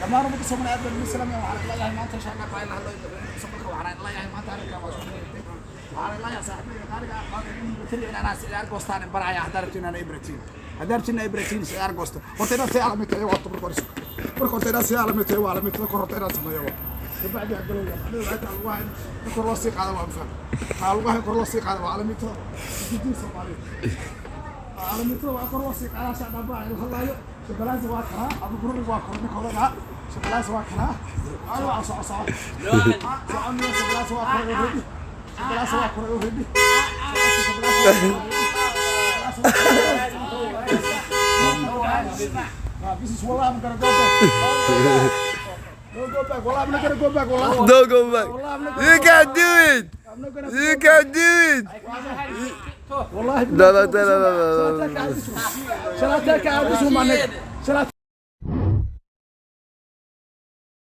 Dhammaan ummadda Soomaaliya aad baan idin salaamaya. Waxaan leeyahay maanta, insha Allah taala, hadlo safarka. Waxaan leeyahay maanta arrinkan waa soo dheertay. Waxaan leeyahay saaxiibada qaaliga ah, military in anaa sigaar goostaan in baraya. Haddaa rabtiin inaan ibratiin, haddaa rabtiin inaan ibratiin sigaar goosta, horta inaad sii alamitay waa marka hore. Marka horta inaad sii alamitay waa alamitada kor horta inaad sameeyo waa kabacdi hagalowya. Macnaheedu waxay tahay lugaha in kor loo sii qaado waa mafaham. Haa, lugaha in kor loo sii qaado waa alamitada jijin Soomaaliya. Alamitada waa kor loo sii qaadaa. Shacdhabaa la hadlaayo. Shabalaasi waa kanaa, Abu Bururi waa kor, ninka odagaa shabalaasi waa kanaa. Waa soco, soco, soco niyo. Shabalaasi waa koray already, shabalaasi waa koray already. Shabalaasi waa. This is, wallah, I'm gonna go back. Don't go back. Wallah, I'm not gonna go back. Wallah. Don't go back. Wallah, I'm not gonna You can do it. I'm not gonna You can do it. Wallahi. No, no, no, no, no, no. Shall I take out this one, my nigga? Shall I